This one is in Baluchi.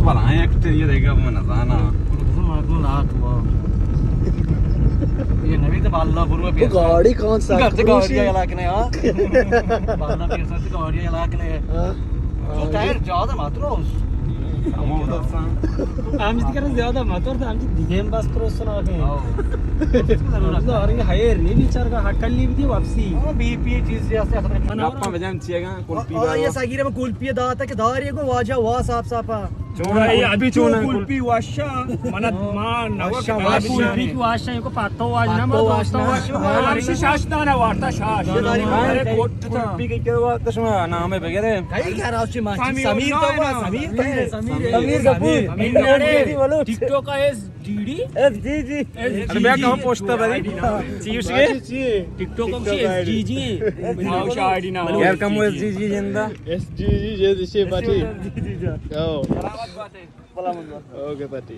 بلاہیں ایکٹر یہ دیگا، من نزاناں۔ مردم لات ہوا۔ یہ نوی تو بالا برو پہ۔ گاڑی کون سا؟ گھر سے گاڑی علاقے نے، ہاں۔ بالا پہ سر سے گاڑی علاقے نے۔ ہاں۔ تو ٹائر زیادہ مت رو۔ ہم تو سان۔ ہم جی کرے زیادہ مت رو، ہم جی دیگه بس کرو سنا کے۔ ضرورت ہے۔ ہائر نہیں بیچار کا ہٹل نہیں دی واپسی۔ بی پی چیز جیسے اصل میں۔ گپاں بجن چیگا۔ کلپی آ، آ، یہ ساگیر میں کلپی داتا کہ داری کو واجہ وا صاحب صاحب۔ چون اے کلپی ابھی چون چون کلپی؟ کلپی واشا، من ما نوا واشا، کلپی واشا۔ کلپی کی واشا، کو پاتو واج نہ، پاتو ما واج دوستو نہ۔ واش۔ ہاں، ہم شش دانا وارتا شاش۔ یہ داری ارے کوٹ تھا۔ کلپی کی کیا وارتا شما نام ہے بغیر؟ کئی کیا راوچی ما سمیر سمیر تو نا۔ سمیر تو ہے۔ سمیر، سمیر کپور۔ سمیر۔ ٹک ٹاک کا S D D? S G G. S G G. ارے بیا کہاں پوچھتا بھائی؟ چی اس کے؟ چی؟ ٹک ٹاک ہم ایس جی جی۔ آؤ، شاہ آئی ڈی نہ ہو۔ یار کم ایس جی جی جندا۔ ایس جی جی جے دشے پاٹی۔ او۔ Okay party.